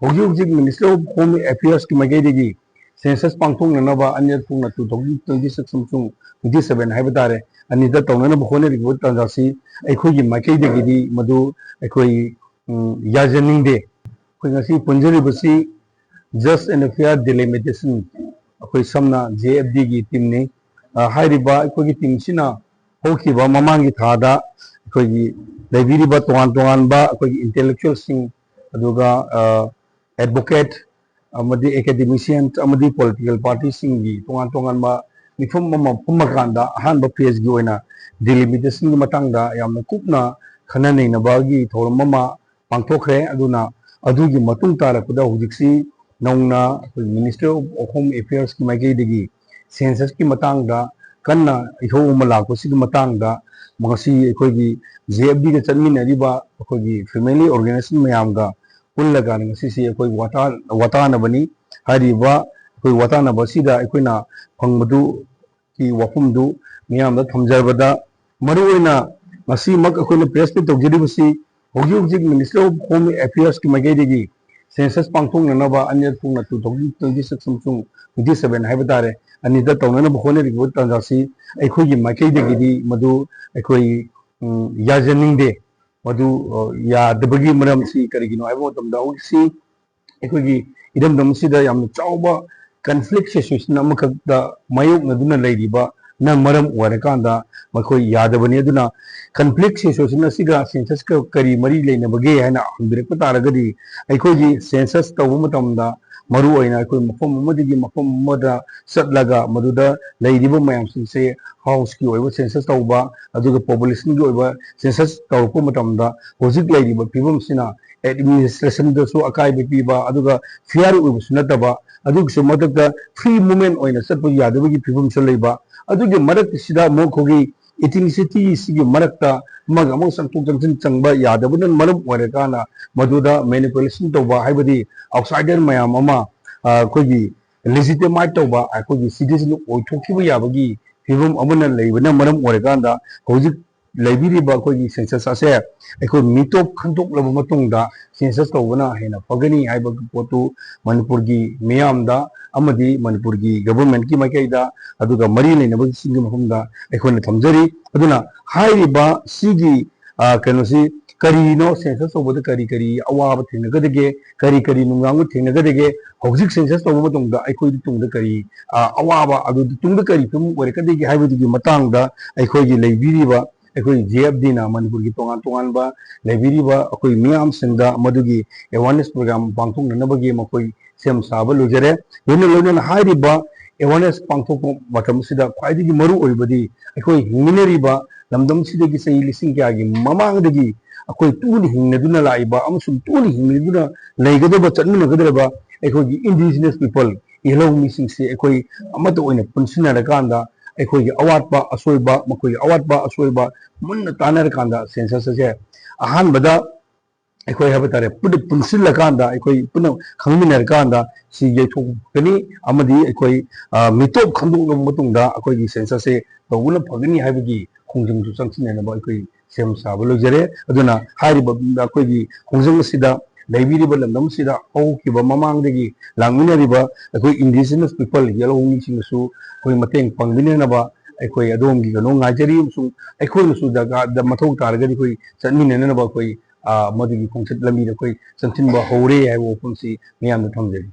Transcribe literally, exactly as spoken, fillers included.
ꯍꯧꯖꯤꯛ ꯍꯧꯖꯤꯛ Ministry of Home Affairs ꯀꯤ ꯃꯥꯏꯀꯩꯗꯒꯤ census ꯄꯥꯡꯊꯣꯛꯅꯅꯕ ꯑꯅꯤꯔꯛ ꯊꯣꯛꯅ two thousand twenty six ꯑꯃꯁꯨꯡ twenty seven ꯍꯥꯏꯕ ꯇꯥꯔꯦ, ꯑꯅꯤꯗ ꯇꯧꯅꯅꯕ ꯍꯣꯠꯅꯔꯤꯕ ꯇꯥꯟꯖꯥꯁꯤ ꯑꯩꯈꯣꯏꯒꯤ ꯃꯥꯏꯀꯩꯗꯒꯤꯗꯤ ꯃꯗꯨ ꯑꯩꯈꯣꯏ, ꯎꯝ, ꯌꯥꯖꯅꯤꯡꯗꯦ꯫ ꯑꯩꯈꯣꯏ ꯉꯁꯤ ꯄꯨꯟꯖꯔꯤꯕꯁꯤ Just and Fair Delimitation, ꯑꯩꯈꯣꯏ ꯁꯝꯅ J F D ꯒꯤ team ꯅꯤ꯫ ꯑ, ꯍꯥꯏꯔꯤꯕ ꯑꯩꯈꯣꯏꯒꯤ team ꯁꯤꯅ ꯍꯧꯈꯤꯕ ꯃꯃꯥꯡꯒꯤ ꯊꯥꯗ ꯑꯩꯈꯣꯏꯒꯤ ꯂꯩꯕꯤꯔꯤꯕ ꯇꯣꯉꯥꯟ ꯇꯣꯉꯥꯟꯕ ꯑꯩꯈꯣꯏꯒꯤ intellectual ꯁꯤꯡ, ꯑꯗꯨꯒ, ꯑ, advocate ꯑꯃꯗꯤ academician ꯑꯃꯗꯤ political party ꯁꯤꯡꯒꯤ ꯇꯣꯉꯥꯟ ꯇꯣꯉꯥꯟꯕ ꯃꯤꯐꯝ ꯑꯃ ꯐꯝꯃꯀꯥꯟꯗ ꯑꯍꯥꯟꯕ phase ꯀꯤ ꯑꯣꯏꯅ delimitation ꯒꯤ ꯃꯇꯥꯡꯗ ꯌꯥꯝꯅ ꯀꯨꯞꯅ ꯈꯟꯅ ꯅꯩꯅꯕꯒꯤ ꯊꯧꯔꯝ ꯑꯃ ꯄꯥꯡꯊꯣꯛꯈ꯭ꯔꯦ꯫ ꯑꯗꯨꯅ ꯑꯗꯨꯒꯤ ꯃꯇꯨꯡ ꯇꯥꯔꯛꯄꯗ ꯍꯧꯖꯤꯛꯁꯤ ꯅꯧꯅ ꯑꯩꯈꯣꯏ Ministry of Home Affairs ꯀꯤ ꯃꯥꯏꯀꯩꯗꯒꯤ census ꯀꯤ ꯃꯇꯥꯡꯗ ꯀꯟꯅ ꯏꯍꯧ ꯑꯃ ꯂꯥꯛꯄꯁꯤꯒꯤ ꯃꯇꯥꯡꯗ ꯉꯁꯤ ꯑꯩꯈꯣꯏꯒꯤ J F D ꯒ ꯆꯠꯃꯤꯟꯅꯔꯤꯕ ꯑꯩꯈꯣꯏꯒꯤ family organization ꯃꯌꯥꯝꯒ ꯄꯨꯜꯂꯒ ꯉꯁꯤꯁꯤ ꯑꯩꯈꯣꯏ ꯋꯥꯇꯥ-, ꯋꯥꯇꯥꯅꯕꯅꯤ꯫ ꯍꯥꯏꯔꯤꯕ ꯑꯩꯈꯣꯏ ꯋꯥꯇꯥꯅꯕ ꯑꯁꯤꯗ ꯑꯩꯈꯣꯏꯅ ꯐꯪꯕꯗꯨꯒꯤ ꯋꯥꯐꯝꯗꯨ ꯃꯤꯌꯥꯝꯗ ꯊꯝꯖꯕꯗ, ꯃꯔꯨꯑꯣꯏꯅ ꯉꯁꯤꯃꯛ ꯑꯩꯈꯣꯏꯅ press meet ꯇꯧꯖꯔꯤꯕꯁꯤ ꯍꯧꯖꯤꯛ ꯍꯧꯖꯤꯛ Ministry of Home Affairs ꯀꯤ ꯃꯥꯏꯀꯩꯗꯒꯤ census ꯄꯥꯡꯊꯣꯛꯅꯅꯕ ꯑꯅꯤꯔꯛ ꯊꯣꯛꯅ two thousand twenty six ꯑꯃꯁꯨꯡ twenty seven ꯍꯥꯏꯕ ꯇꯥꯔꯦ, ꯑꯅꯤꯗ ꯇꯧꯅꯅꯕ ꯍꯣꯠꯅꯔꯤꯕ ꯇꯥꯟꯖꯥꯁꯤ ꯑꯩꯈꯣꯏꯒꯤ ꯃꯥꯏꯀꯩꯗꯒꯤꯗꯤ ꯃꯗꯨ ꯑꯩꯈꯣꯏ, ꯎꯝ, ꯌꯥꯖꯅꯤꯡꯗꯦ꯫ ꯃꯗꯨ, ꯑ, ꯌꯥꯗꯕꯒꯤ ꯃꯔꯝꯁꯤ ꯀꯔꯤꯒꯤꯅꯣ ꯍꯥꯏꯕ ꯃꯇꯝꯗ ꯍꯧꯖꯤꯛꯁꯤ ꯑꯩꯈꯣꯏꯒꯤ ꯏꯔꯝꯗꯝ ꯑꯁꯤꯗ ꯌꯥꯝꯅ ꯆꯥꯎꯕ conflict situation ꯑꯃꯈꯛꯇ ꯃꯥꯌꯣꯛꯅꯗꯨꯅ ꯂꯩꯔꯤꯕꯅ ꯃꯔꯝ ꯑꯣꯏꯔꯀꯥꯟꯗ ꯃꯈꯣꯏ ꯌꯥꯗꯕꯅꯤ꯫ ꯑꯗꯨꯅ conflict situation ꯑꯁꯤꯒ census ꯀ ꯀꯔꯤ ꯃꯔꯤ ꯂꯩꯅꯕꯒꯦ ꯍꯥꯏꯅ ꯍꯪꯕꯤꯔꯛꯄ ꯇꯥꯔꯒꯗꯤ, ꯑꯩꯈꯣꯏꯒꯤ census ꯇꯧꯕ ꯃꯇꯝꯗ ꯃꯔꯨꯑꯣꯏꯅ ꯑꯩꯈꯣꯏ ꯃꯐꯝ ꯑꯃꯗꯒꯤ ꯃꯐꯝ ꯑꯃꯗ ꯆꯠꯂꯒ ꯃꯗꯨꯗ ꯂꯩꯔꯤꯕ ꯃꯌꯥꯝꯁꯤꯡꯁꯦ house ꯀꯤ ꯑꯣꯏꯕ census ꯇꯧꯕ, ꯑꯗꯨꯒ population ꯒꯤ ꯑꯣꯏꯕ census ꯇꯧꯔꯛꯄ ꯃꯇꯝꯗ ꯍꯧꯖꯤꯛ ꯂꯩꯔꯤꯕ ꯐꯤꯕꯝꯁꯤꯅ administration ꯗꯁꯨ ꯑꯀꯥꯏꯕ ꯄꯤꯕ, ꯑꯗꯨꯒ fair ꯑꯣꯏꯕꯁꯨ ꯅꯠꯇꯕ, ꯑꯗꯨꯒꯤꯁꯨ ꯃꯊꯛꯇ free movement ꯑꯣꯏꯅ ꯆꯠꯄ ꯌꯥꯗꯕꯒꯤ ꯐꯤꯕꯝꯁꯨ ꯂꯩꯕ, ꯑꯗꯨꯒꯤ ꯃꯔꯛꯁꯤꯗ ꯑꯃꯨꯛ ꯑꯩꯈꯣꯏꯒꯤ ethnicity ꯁꯤꯒꯤ ꯃꯔꯛꯇ ꯑꯃꯒ ꯑꯃꯒ ꯆꯪꯊꯣꯛ ꯆꯪꯁꯤꯟ ꯆꯪꯕ ꯌꯥꯗꯕꯅ ꯃꯔꯝ ꯑꯣꯏꯔꯀꯥꯟꯗ ꯃꯗꯨꯗ manipulation ꯇꯧꯕ, ꯍꯥꯏꯕꯗꯤ outsider ꯃꯌꯥꯝ ꯑꯃ, ꯑ, ꯑꯩꯈꯣꯏꯒꯤ legitimate ꯇꯧꯕ, ꯑꯩꯈꯣꯏꯒꯤ citizen ꯑꯣꯏꯊꯣꯛꯈꯤꯕ ꯌꯥꯕꯒꯤ ꯐꯤꯕꯝ ꯑꯃꯅ ꯂꯩꯕꯅ ꯃꯔꯝ ꯑꯣꯏꯔꯀꯥꯟꯗ ꯍꯧꯖꯤꯛ ꯂꯩꯕꯤꯔꯤꯕ ꯑꯩꯈꯣꯏꯒꯤ ꯁꯦꯟꯁꯁ ꯑꯁꯦ ꯑꯩꯈꯣꯏ ꯃꯤꯇꯣꯞ ꯈꯟꯗꯣꯛꯂꯕ ꯃꯇꯨꯡꯗ ꯁꯦꯟꯁꯁ ꯇꯧꯕꯅ ꯍꯦꯟꯅ ꯐꯒꯅꯤ ꯍꯥꯏꯕꯒꯤ ꯄꯣꯠꯇꯨ ꯃꯅꯤꯄꯨꯔꯒꯤ ꯃꯤꯌꯥꯝꯗ ꯑꯃꯗꯤ ꯃꯅꯤꯄꯨꯔꯒꯤ ꯒꯚꯔꯟꯃꯦꯟꯠꯀꯤ ꯃꯥꯏꯀꯩꯗ, ꯑꯗꯨꯒ ꯃꯔꯤ ꯂꯩꯅꯕꯁꯤꯡꯒꯤ ꯃꯐꯝꯗ ꯑꯩꯈꯣꯏꯅ ꯊꯝꯖꯔꯤ꯫ ꯑꯗꯨꯅ ꯍꯥꯏꯔꯤꯕ ꯁꯤꯒꯤ, ꯑ, ꯀꯩꯅꯣꯁꯤ ꯀꯔꯤꯅꯣ, ꯁꯦꯟꯁꯁ ꯇꯧꯕꯗ ꯀꯔꯤ ꯀꯔꯤ ꯑꯋꯥꯕ ꯊꯦꯡꯅꯒꯗꯒꯦ, ꯀꯔꯤ ꯀꯔꯤ ꯅꯨꯡꯅꯥꯡꯕ ꯊꯦꯡꯅꯒꯗꯒꯦ, ꯍꯧꯖꯤꯛ ꯁꯦꯟꯁꯁ ꯇꯧꯕ ꯃꯇꯝꯗ ꯑꯩꯈꯣꯏꯗꯤ ꯇꯨꯡꯗ ꯀꯔꯤ, ꯑ, ꯑꯋꯥꯕ, ꯑꯗꯨ ꯇꯨꯡꯗ ꯀꯔꯤ ꯐꯤꯕꯝ ꯑꯣꯏꯔꯛꯀꯗꯒꯦ ꯍꯥꯏꯕꯗꯨꯒꯤ ꯃꯇꯥꯡꯗ ꯑꯩꯈꯣꯏꯒꯤ ꯂꯩꯕꯤꯔꯤꯕ ꯑꯩꯈꯣꯏ ꯖꯦ ꯑꯦꯐ ꯗꯤꯅ ꯃꯅꯤꯄꯨꯔꯒꯤ ꯇꯣꯉꯥꯟ ꯇꯣꯉꯥꯟꯕ ꯂꯩꯕꯤꯔꯤꯕ ꯑꯩꯈꯣꯏ ꯃꯤꯌꯥꯝꯁꯤꯡꯗ ꯃꯗꯨꯒꯤ ꯑꯦꯋꯥꯔꯅꯦꯁ ꯄ꯭ꯔꯣꯒ꯭ꯔꯥꯝ ꯄꯥꯡꯊꯣꯛꯅꯅꯕꯒꯤ ꯃꯈꯣꯏ ꯁꯦꯝ ꯁꯥꯕ ꯂꯣꯏꯖꯔꯦ꯫ ꯂꯣꯏꯅ ꯂꯣꯏꯅꯅ ꯍꯥꯏꯔꯤꯕ ꯑꯦꯋꯥꯔꯅꯦꯁ ꯄꯥꯡꯊꯣꯛꯄ ꯃꯇꯝꯁꯤꯗ ꯈ꯭ꯋꯥꯏꯗꯒꯤ ꯃꯔꯨ ꯑꯣꯏꯕꯗꯤ ꯑꯩꯈꯣꯏ ꯍꯤꯡꯃꯤꯟꯅꯔꯤꯕ ꯂꯝꯗꯝꯁꯤꯗꯒꯤ ꯆꯍꯤ ꯂꯤꯁꯤꯡ ꯀꯌꯥꯒꯤ ꯃꯃꯥꯡꯗꯒꯤ ꯑꯩꯈꯣꯏ ꯇꯨꯅ ꯍꯤꯡꯅꯗꯨꯅ ꯂꯥꯛꯏꯕ ꯑꯃꯁꯨꯡ ꯇꯨꯅ ꯍꯤꯡꯃꯤꯟꯅꯗꯨꯅ ꯂꯩꯒꯗꯕ, ꯆꯠꯃꯤꯟꯅꯒꯗꯕ ꯑꯩꯈꯣꯏꯒꯤ ꯏꯟꯗꯤꯖꯤꯅꯁ ꯄꯤꯄꯜ, ꯌꯦꯜꯍꯧ ꯃꯤꯁꯤꯡꯁꯦ ꯑꯩꯈꯣꯏ ꯑꯃꯠꯇ ꯑꯣꯏꯅ ꯄꯨꯟꯁꯤꯟꯅꯔꯀꯥꯟꯗ ꯑꯩꯈꯣꯏꯒꯤ ꯑꯋꯥꯠꯄ ꯑꯁꯣꯏꯕ, ꯃꯈꯣꯏꯒꯤ ꯑꯋꯥꯠꯄ ꯑꯁꯣꯏꯕ ꯃꯨꯟꯅ ꯇꯥꯟꯅꯔꯀꯥꯟꯗ ꯁꯦꯟꯁꯁ ꯑꯁꯦ ꯑꯍꯥꯟꯕꯗ ꯑꯩꯈꯣꯏ ꯍꯥꯏꯕ ꯇꯥꯔꯦ, ꯄꯨꯟꯅ ꯄꯨꯟꯁꯤꯜꯂꯀꯥꯟꯗ, ꯑꯩꯈꯣꯏ ꯄꯨꯟꯅ ꯈꯪꯃꯤꯟꯅꯔꯀꯥꯟꯗ ꯁꯤ ꯌꯩꯊꯣꯛꯀꯅꯤ꯫ ꯑꯃꯗꯤ ꯑꯩꯈꯣꯏ, ꯑ, ꯃꯤꯇꯣꯞ ꯈꯟꯗꯣꯛꯂꯕ ꯃꯇꯨꯡꯗ ꯑꯩꯈꯣꯏꯒꯤ ꯁꯦꯟꯁꯁꯁꯦ ꯇꯧꯕꯅ ꯐꯒꯅꯤ ꯍꯥꯏꯕꯒꯤ ꯈꯣꯡꯖꯪꯁꯨ ꯆꯪꯁꯤꯟꯅꯅꯕ ꯑꯩꯈꯣꯏ ꯁꯦꯝ ꯁꯥꯕ ꯂꯣꯏꯖꯔꯦ꯫ ꯑꯗꯨꯅ ꯍꯥꯏꯔꯤꯕ ꯑꯩꯈꯣꯏꯒꯤ ꯈꯣꯡꯖꯪ ꯑꯁꯤꯗ ꯂꯩꯕꯤꯔꯤꯕ ꯂꯝꯗꯝ ꯑꯁꯤꯗ ꯍꯧꯈꯤꯕ ꯃꯃꯥꯡꯗꯒꯤ ꯂꯥꯛꯃꯤꯟꯅꯔꯤꯕ ꯑꯩꯈꯣꯏ ꯏꯟꯗꯤꯖꯤꯅꯁ ꯄꯤꯄꯜ, ꯌꯦꯜꯍꯧ ꯃꯤꯁꯤꯡꯅꯁꯨ ꯑꯩꯈꯣꯏ ꯃꯇꯦꯡ ꯄꯥꯡꯕꯤꯅꯅꯕ ꯑꯩꯈꯣꯏ ꯑꯗꯣꯝꯒꯤ ꯀꯩꯅꯣ ꯉꯥꯏꯖꯔꯤ, ꯑꯃꯁꯨꯡ ꯑꯩꯈꯣꯏꯅꯁꯨ ꯗꯔꯀꯥꯔꯗ ꯃꯊꯧ ꯇꯥꯔꯒꯗꯤ ꯑꯩꯈꯣꯏ ꯆꯠꯃꯤꯟꯅꯅꯕ ꯑꯩꯈꯣꯏ, ꯑ, ꯃꯗꯨꯒꯤ ꯈꯣꯡꯆꯠ ꯂꯝꯕꯤꯗ ꯑꯩꯈꯣꯏ ꯆꯪꯁꯤꯟꯕ ꯍꯧꯔꯦ ꯍꯥꯏꯕ ꯋꯥꯐꯝꯁꯤ ꯃꯤꯌꯥꯝꯗ ꯊꯝꯖꯒꯦ꯫